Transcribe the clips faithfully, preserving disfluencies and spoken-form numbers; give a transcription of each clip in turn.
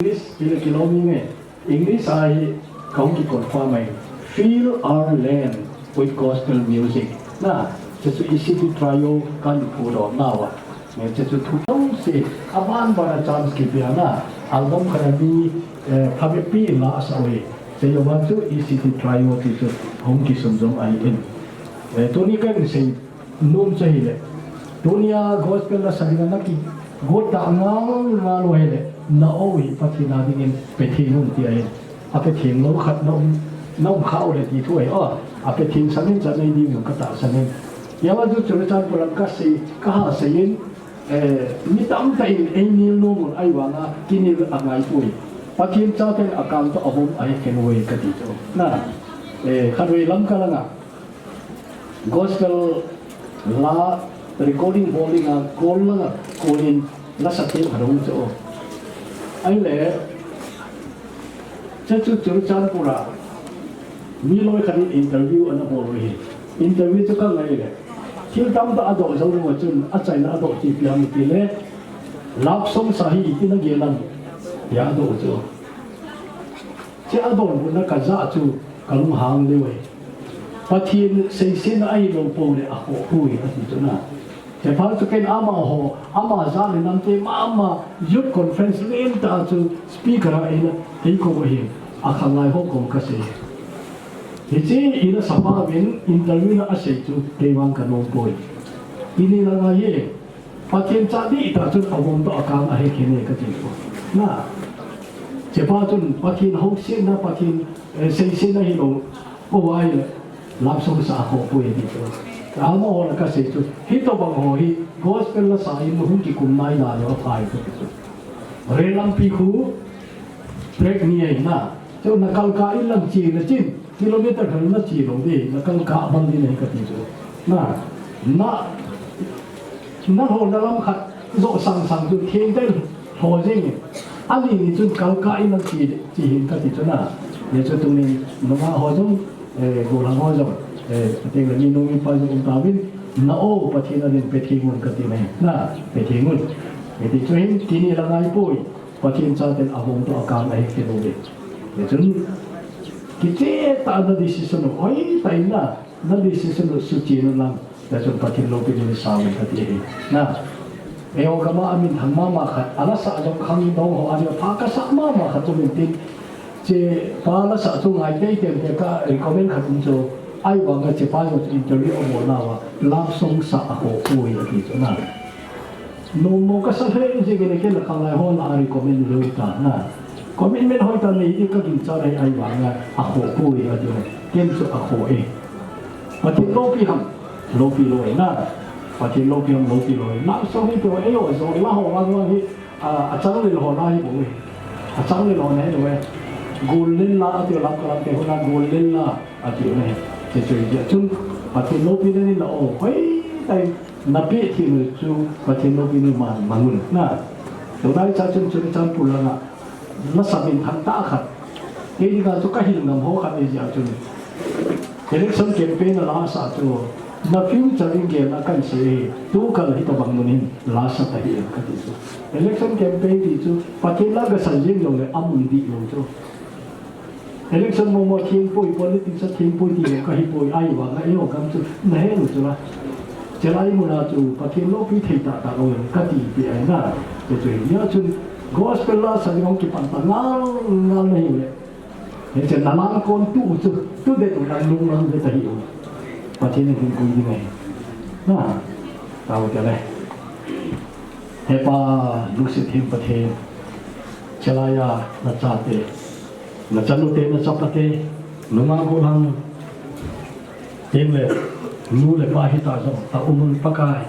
English, kile kilom inge. English a hi kahung kiconfirm e. Fill our land with gospel music. Na, chuchu E C T Trio kahin phudoh nauva. Nge chuchu thu jouse, aban bana chance kipeh a na. Album khat a mi, eh, phabep pi la asah uve. Chuche jouva chu E C T Trio ti chu hung kisunjom ahin. Eh, tuni kahin sei nom chu ahile, tunia gospel lasa dinga nakigot ta ngal ngal u ahile, na o hi Pathen a dingin pe theng un ti ahi. Ape theng lou khat na um, na um kha u le ti thu ahi. O, ape theng sangin cha nei ding un katahsan in. Hijeh a chu Churachandpur lang kasei, kaha sei in, eh, mi tamtah in einel nom un ahivanga kinel angai poi. Pathen chaten akang toh avom ahi khen uve kati chu. Na, eh, khatvei Lamka langa Gospel la recording bol dinga, kol langa, kolin lasa te khat ahung chu. Ahile, chuchu Churachandpur a mi loi khat in interview ana bol u ahi. Interview chu kangai le, thil tamtah adoh jou lou chun, achaina adoh chu ipi ham itile, love song sa hi iti nagel ham, tia adoh chu. Chuche adonbutna kajah chu kalunghang lheh e. Pathen seisetna ahilou pou le akhoh poi ati chu na. Chuphat chu ken amaho, ama jat le namte mama youth conference lentah chu speaker a eina eikou u ahi, akhanglai ho kom kasei. Hiche ina sapa uvin interview na asei chu keivang kanom poi. Tuni langa hi Pathen cha dihtah chun avom toh akang ahi khen e kati chu. Na, chupa chun Pathen housetna, Pathen, eh, seisetna hilou pou ahile, love song sa akhoh poi ati chu. Amaho la kasei chu, hitobang ho hi gospel lasa in hung kikum nai nalou aphai kati chu. Rel lampi khu break ni ahi na. Chu nakalkah in lang che nachin, kilometer khat nache lou ding, nakalkah bang ding ahi kati chu. Na, na, nalhohna lam khat joh sangsang chu thengtah in lho jeng in. Ani ni chun kalkah in lang che, che hih in kati chu na. Hijeh chun tunin nungah ho jong, eh, gollhang ho jong, eh, ateng le minu mipa jong um tauvin, na o Pathen a dingin pe theng un kati nahi. Na, pe theng un. Hiti chu hin tuni la ngai poi. Pathen chaten avom toh akang ahi khen uve. Hijeh chun, kicheh tah a na decision u hoitah in na, na decision u suchen un lang, hijeh chun Pathen loupina nei sauvin kati ahi. Na, eiho gam a minthang mama khat, alasa jong khangdong ho a ding a pha kasah mama khat chu min tin. Chupa lasa chu ngai teitei te ka recommend khat um chu, ahivanga chupa jong chu interview abol nauva, love song sa akhoh poi ati chu na. Nommo kasa lheh jengin, ken la khanglai ho la a recommend lou ta na. Commitment hoitah nei ding kaginchat ahi, ahivanga akhoh poi ati. Ken chu akhoh e. Pathen loupi ham, loupi lou e na. Pathen loupi ham, loupi lou e. Love song hi toh eiho jong la ho vang vang hi, a, achanglel ho la hi bou e. Achanglel ho na hilou e. Gollel la ati, Lamka lam te ho na gollel la ati u ahi. Chuche chu hijeh chun Pathen loupina nei na o hoitah in napeh thei u chu Pathen loupina nei man mang un na. Tuna hiche chun Churachandpur langa lasa minthang tah khat, kei dinga chu kahil ngam ho khat ahijeh chun, election campaign a lasa chu na future in gel a kahin sei e, tukal hitobang mun hin lasa tahih in kati chu. Election campaign ti chu Pathen la gasa jeng jongle amun dih lou chu. Election momo theng poi, politics a theng poi ti jong kahi poi, ahivanga eiho gam chu nahet u chu la. Chelai muna chu Pathen loupi thei tahtah lou kati pi ahi na. Chuche chu hijeh chun gospel lasa ding hung kipan ta ngal ngal nahi le. Hiche nalang kon tu u chu, tu det u lang lung lang det tahih u. Pathen in hin koi ding ahi. Na, tao te le. He Pa, lungset them Pathen. Chelai a nachate, nachanu te, nachapa te, nungah gollhang, tengle nu le pa hitah jong aum un Pakai.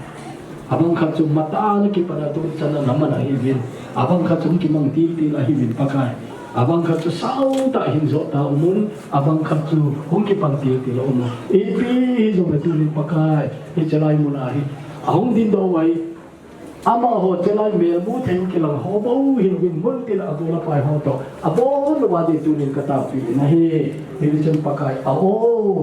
Abang khat chu matah a nakipat a tuchan a naman ahiuvin. Abang khat chu hung kimang til til ahiuvin Pakai. Abang khat chu sautah hin jot a um un. Abang khat chu hung kipang til til a um un. Ipi hijongle tunin Pakai, hiche lai mun a hi ahung dingdoh uva hi. Amaho chelai melmu thei kilang ho bou hilouvin mun tin a gol a pai ho toh abon uva ding tunin kataopeh in ahi. Hijeh chun Pakai a o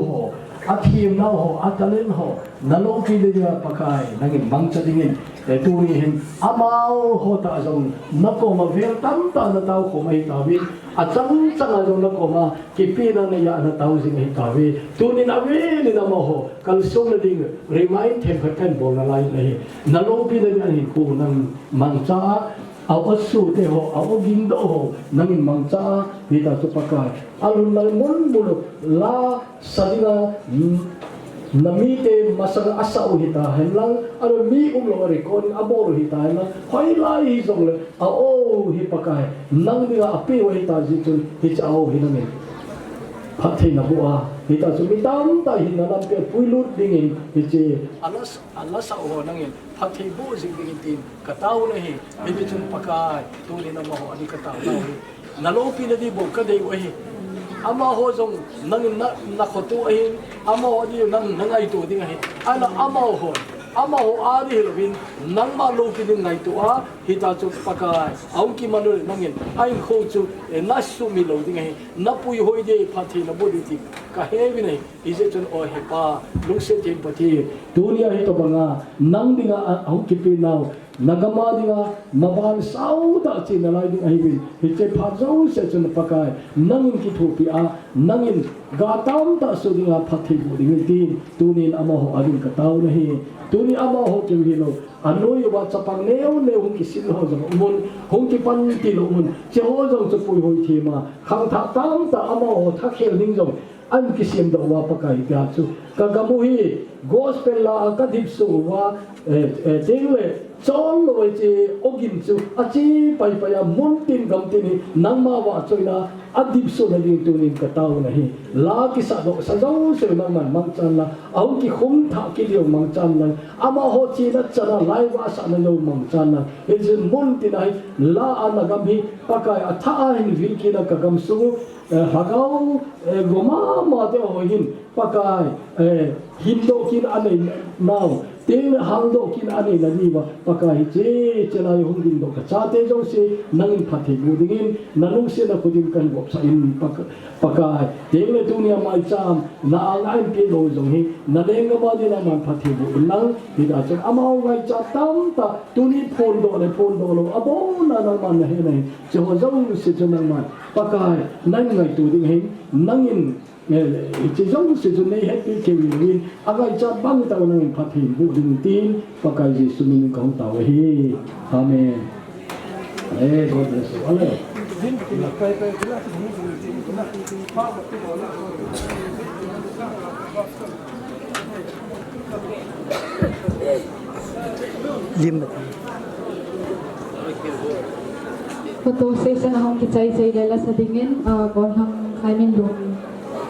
ho, Athemnau ho, atalent ho, naloupi le dia Pakai, nangin mangcha dingin, eh, tuni hin, amaho tah jong, nakoma vel tamtah natao khom ahi tauve, achang changa jong nakoma, kipehna neiya natao jing ahi tauve, tunin avelin amaho, kalsonna ding, remind themkhat kahin bol nalai ahi, naloupi le dia hin khu nang mangcha a, a-o sute ho, a-o gingdoh ho, nangin mangcha a, hita chu Pakai, alhun lai mun mun la, sa dinga, mm, namite masanga asah u hita henlang, aro mi umlou a recording abol u hita henlang, hoilai hijongle, a-o hi Pakai, nang dinga apeh u ahita jeh chun, hiche a-o hi nangin phatthei naboh a, hita chu mi tamtah hinna lampi a puilut dingin, hiche a la, a la sa u ho nangin phatthei boh jing dingin tin katao u ahi, hiti chun Pakai, tunin amaho a ding katao nau hi. Naloupina ding bou kadei u ahi. Amaho jong nangin na, nakhoto ahin, amaho ding nang nangaito ding ahi. Ahinla amaho, amaho a ding hilouvin, nangma loupi ding ngaito a, hita chu Pakai, ahung kiman u le nangin, ahinkho chu, eh, nasumil lou ding ahi, napuihoi ding, phatthei naboh ding ti kaheuvin ahi. Hijeh chun, o Hepa, lungset theng Pathen, tunia hitobanga, nang dinga a, ahung kipe nau, nagam a dinga, maban sao tah chena lai ding ahiuvin, hiche phat jouse chun Pakai, nangin kithopi a, nangin ga tamtah soh dinga phatthei boh dingin tin, tunin amaho a ding katao u ahi, tuni amaho keu hilou, anoi uva chapang neo neo hung kisil ho jong umun, hung kipan til umun, hicheho jong chu puihoi thei ma, khangthah tamtah amaho thakhel ding jong, ahin kisem doh uva Pakai tia chu. Kagam u hi gospel la a kadip soh uva, eh, eh, tengle chol lou hiche ogin chu ache pai pai a mun tin gam tin hi nangma vahchoina a dip sohna ding tunin katao u ahi. La kisah doh sa jouse nangman mangchan lang, ahung kikhum thah kit u mangchan lang, amaho chena chana lai vahsahna jou mangchan lang. Hichun mun tin a hi la a nagam hi Pakai athah a hin vil kit a kagam sung u, eh, lhagao, eh, goma mate ho hin, Pakai, eh, hindoh kit a anei nau, tengle haldoh kit a anei na diuva, Pakai hiche, hiche lai hung dingdoh kachate jouse, nangin phatthei boh dingin, nalungsetna khut in kahin vopsah in, Pak-, Pakai, tengle tunia maicham, na anga ahin peh lou jong hi, na lenggam a ding nangman phatthei boh in lang, hita chun amaho ngaichat tamtah, tuni phondoh le phondoh lou, abona nangman nahe nahi, hicheho jouse chu nangman, Pakai, nahin ngaito ding ahin, nangin, Eh, hiche jouse chu nei hetpi keu in, angaichat bang tah nangin phatthei boh ding tin, Pakai Jesu min in kahung tao u ahi. Amen. Eh, God bless you. Ale. Lim. Photo session ahung kichai chai le lasa dingin, ah, Kolhang Khaiminlun.